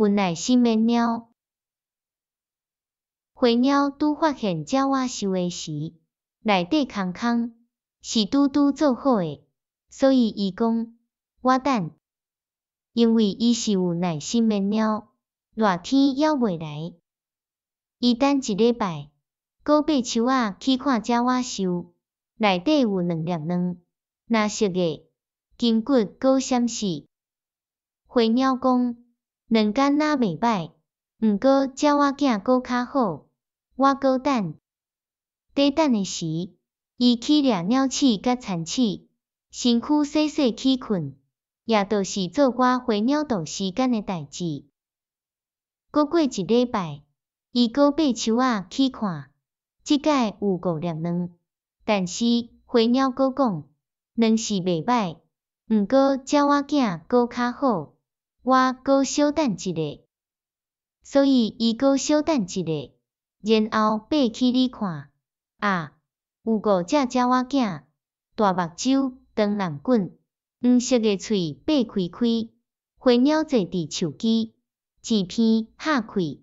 有耐心的貓。飛鳥拄發現鳥仔獸的時，內底空空，是拄拄做好的，所以伊講，我等，因為伊是有耐心的貓，熱天猶未來，伊等一禮拜，閣爬樹仔去看鳥仔獸，內底有兩粒卵，藍色的，筋骨閣閃爍。飛鳥講，卵敢若袂䆀，毋過鳥仔囝閣較好，我閣等。佇等的時，伊去掠鳥鼠佮田鼠，身軀洗洗去睏，也就是做寡飛鳥度時間的代誌。閣過一禮拜，伊閣爬樹仔去看，這擺有五粒卵，但是飛鳥閣講，卵是袂䆀，毋過鳥仔囝閣較好，我閣小等一下。所以伊閣小等一下，然後爬起來看，啊，有五隻鳥仔囝，大目睭，長顱骨，黃色的喙擘開開，飛鳥坐佇樹枝，糋鼻合氣，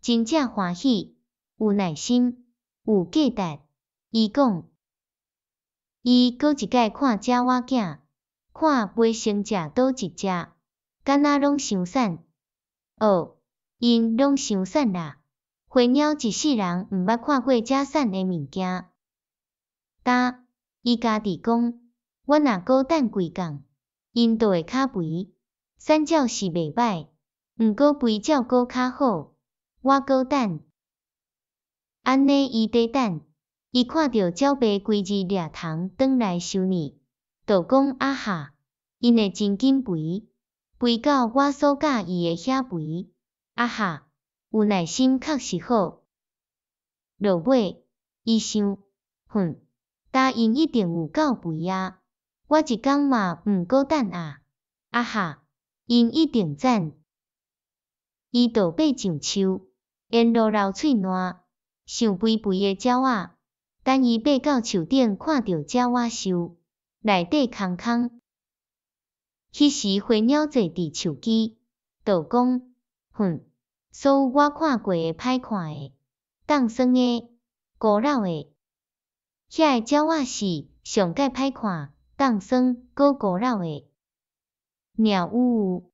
真正歡喜，有耐心，有價值。伊講，伊閣一擺看鳥仔囝，看袂先食佗一隻，敢若攏傷瘦。哦，𪜶攏傷瘦啦！飛鳥一世人毋捌看過遮瘦的物件。今伊家己講，我若閣等幾工，𪜶就會較肥。瘦鳥是袂䆀，毋過肥鳥閣較好，我閣等。按呢伊佇等，伊看著鳥爸規日掠蟲轉來收呢，就講啊哈，𪜶會真緊肥，肥到我所喜歡的遐肥。啊哈，有耐心確實好。落尾，伊想，哼，今𪜶一定有夠肥啊！我一工嘛毋閣等啊！啊哈，𪜶一定讚。伊就爬上樹，沿路流喙瀾，想肥肥的鳥仔。等伊爬到樹頂，看著鳥仔獸，內底空空。彼時飛鳥坐佇樹枝，就講，哼，所有我看過的歹看的、凍酸的、古老的，遐个鳥仔是上蓋歹看、凍酸、閣古老的。鳥有有。